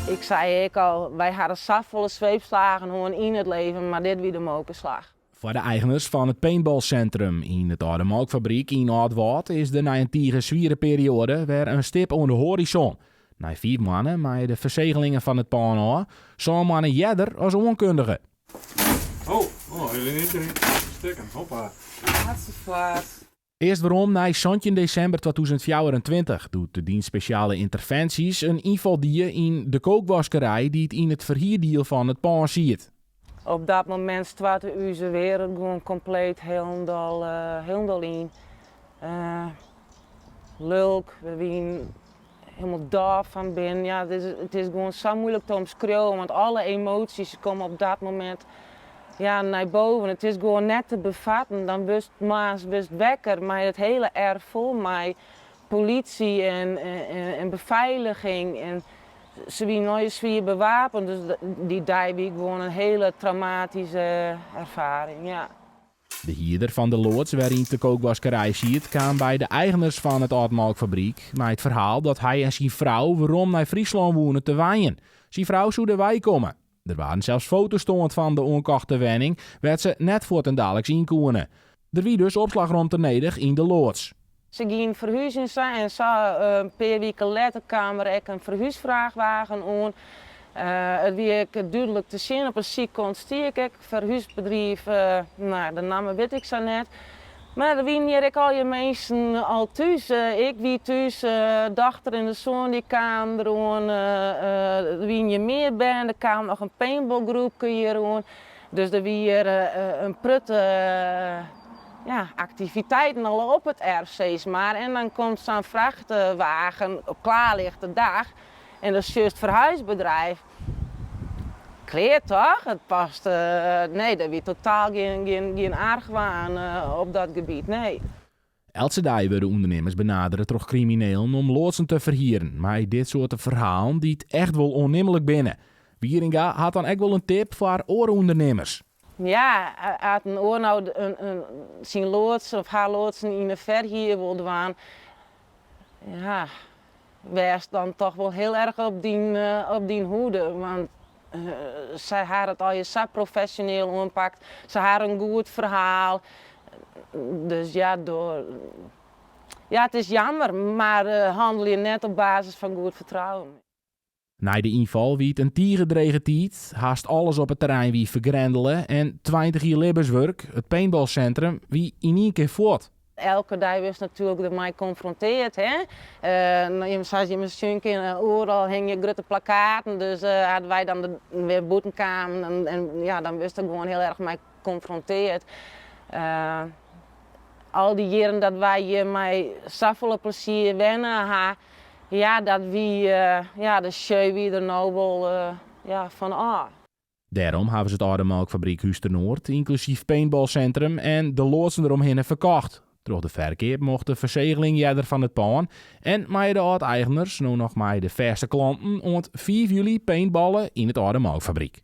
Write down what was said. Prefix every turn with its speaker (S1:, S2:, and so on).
S1: Ik sei ek al, wy hawwe safolle sweepslagen hân yn it leven, mar dit wie de mokerslach.
S2: Foar de eigeners fan it paintballsintrum yn it âlde molkfabryk yn Aldwâld is der nei in tige swiere perioade wer in stip oan de hoarizon. Nei 5 moanne meie de fersegelingen fan it pân ôf, 7 moanne earder as oankundige.
S3: Oh, oh, stikken, hoppa.
S1: Hartstikke.
S2: Earst werom nei 17 desimber 2024, doe't de Dienst Speciale Interventies in ynfal die yn de kookwaskerij dy't yn it ferhierdiel fan it pân siet.
S1: Op dat momint stoarte ús wereld gewoan kompleet hielendal yn. Lulk, we wienen hielendal dôf fan binnen. Ja, it is gewoan sa muoilik te omskriuwen, want alle emoasjes komme op dat momint, ja, nei boven. It is gewoan net te befatten. Dan wurdst moarns wurdst wekker mei it hiele erf fol mei polysje en befeiliging. En se wienen noait swier bewapene, dus dy dei wie gewoan in hiele traumatyske erfaring, ja.
S2: De hierder fan de loads wêryn't de kookwaskerij siet, kaam by de eigeners fan it âld molkfabryk mei it ferhaal dat hy en syn frou werom nei Fryslân woene te wenjen. Syn frou soe derwei komme. Der waarden sels foto's toand fan de oankochte wenning, wêr't se net fuortendaliks yn koene. Der wie dus opslachromte nedich yn de loads.
S1: Se gienen ferhúzjen sa en sa in pear wiken letter kaam der ek in ferhúsfrachtwein oan. It wie ek dúdlik te sjen, op 'e sydkant stie ek ferhúsbedriuw, no, de namme wit ik sa net. Mar der wienen hjir ek allegear minsken al thús. Ik wie thús, dochter en de soan dy kamen deroan. Der wienen hjir mear bern, der kaam noch in paintballgroepke hjir oan. Dus der wie hjir in protte, ja, aktiviteiten al op it erf, sis mar. En dan komt sa'n frachtwein op klaarlichte dag en dan sjochst ferhúsbedriuw. Klear toch? It past, nee, der wie totaal gjin argwaan op dat gebiet, nee.
S2: Eltse dei wurde ûndernimmers benadere troch kriminelen om loadsen te ferhieren. Mei dit soarte ferhalen dy't echt wol oannimlik binne. Wieringa hat dan ek wol in tip foar oare ûndernimmers.
S1: Ja, as in oar no syn loads of har loadsen yn 'e ferhier wol dwaan, ja, wês dan toch wol hiel erch op dyn hoede. Want sy ha it allegear sa profesjoneel oanpakt, se ha in goed ferhaal. Dus ja, ja, it is jammer, mar hannelje net op basis fan goed fertrouwen.
S2: Nei de ynfal wie it in tige drege tiid. Hast alles op it terrein wie fergrendele en 20 jier libbenswurk, it paintballsintrum, wie yn ien kear fuort.
S1: Elke dei wurdst natuerlik dermei konfrontearre. Hè? No, sa je sjen kinne, oeral hingje grutte plakkaten. Dus as wy dan wer bûten kamen, en, ja, dan wurdst der gewoan hiel erch mei konfrontearre. Al dy jierren dat wy hjir mei safolle plezier wenne ha, ja, dat wie, ja, de sjeu wie der no wol ja, fan ôf.
S2: Dêrom hawwe se it âlde molkfabryk Hústernoard, ynklusyf paintballsintrum en de loadsen deromhinne ferkocht. Troch de ferkeap mocht de fersegeling earder fan it pân en meie de âld-eigeners no noch mei de fêste klanten oant 5 july paintballe yn it âlde molkfabryk.